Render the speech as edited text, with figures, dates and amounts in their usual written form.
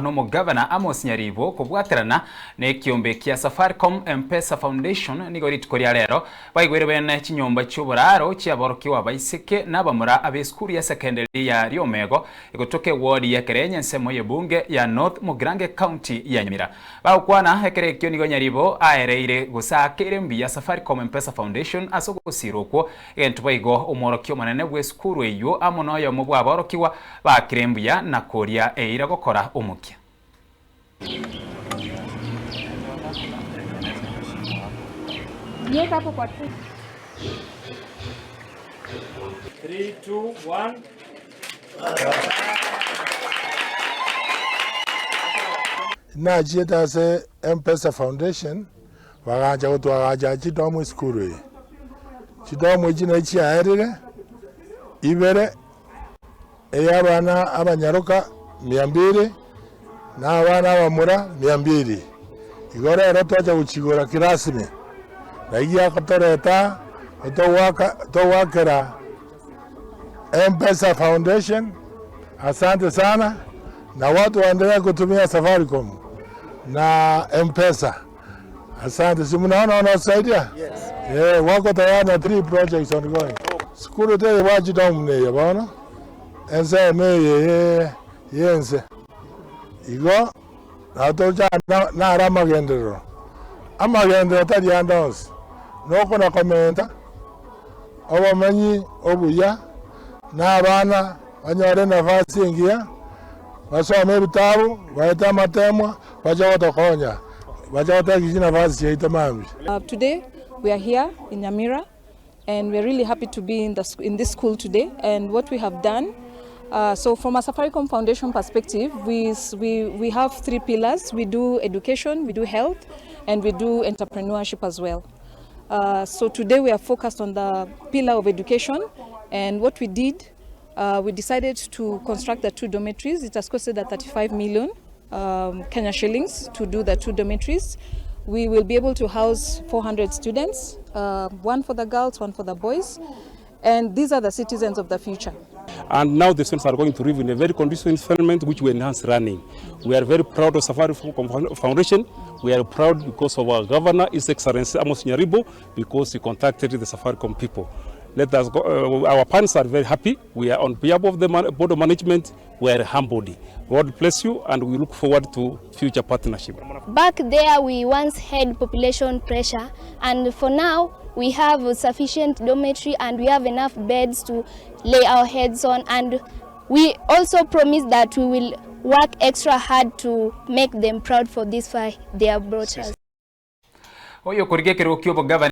N'omogavana Amos Nyaribo kobwaterana nekiombe kia Safaricom M-Pesa Foundation nigo rituko ria rero baigwere bene chinyomba chi'oboraro chiaborokigwa abaiseke na abamura ab'esukuru ya sekenderi ya Riomego egotoka ewodi ya Kerenyo ensemo y'ebunge ya North Mugirango County ya Nyamira. Bagokwana ekero ekio nigo Nyaribo aereire gose aakeire mbuya Safaricom M-Pesa Foundation ase ogosira okwo egento boigo omworokia omonene bw'esukuru eyio amo noyomo bw'aborokigwa Baakire mbuya na koria eira gokora omokia. Nachiete ase M-Pesa Foundation, bagacha gotwagacha chidomu esukuru eye. Chidomu echi nachi chiaerire ibere. Ey'abana abanyaroka mia mbili, na abana abamura mia mbili. Igo rero twacha gochigora kirasmi, na egiagotoreta togoaka togoakera M-Pesa Foundation asante sana, na watu waendelee kutumia Safaricom na M-Pesa. Asante, si mnaona wanatusaidia? Yes. Eh, wako tayari na three projects ongoing. Sukuru teri gwachita omuneya bono, ensemo eye yense. Igo nabo tocha naro amagenderero. Amagenderero tari ande onsi, nokona komenta obomenyi obuya na abana banyore enafasi engiya, basome ebitabu, baete amatemwa, bache gotokonya, bache gotebia chinafasi chiaito mambia. Today we are here in Nyamira and we are really happy to be in, the, in this school today and what we have done Uh, so from a Safaricom Foundation perspective, we, we, we have three pillars. We do education, we do health, and we do entrepreneurship as well. Uh, so today we are focused on the pillar of education and what we did, uh, we decided to construct the two dormitories. It has costed at 35 million um, Kenya shillings to do the two dormitories. We will be able to house 400 students, uh, one for the girls, one for the boys. And these are the citizens of the future. And now the students are going to live in a very conducive environment which will enhance learning. We are very proud of Safari Foundation. We are proud because of our governor, His Excellency Amos Nyaribo, because he contacted the Safaricom people. Let us go, uh, our parents are very happy. We are on behalf of the man, board of management, we are humbled. God bless you and we look forward to future partnership. Back there we once had population pressure and for now we have sufficient dormitory and we have enough beds to lay our heads on and we also promise that we will work extra hard to make them proud for this far they have brought us. Oyokorigia ekerogo ki'obogavana.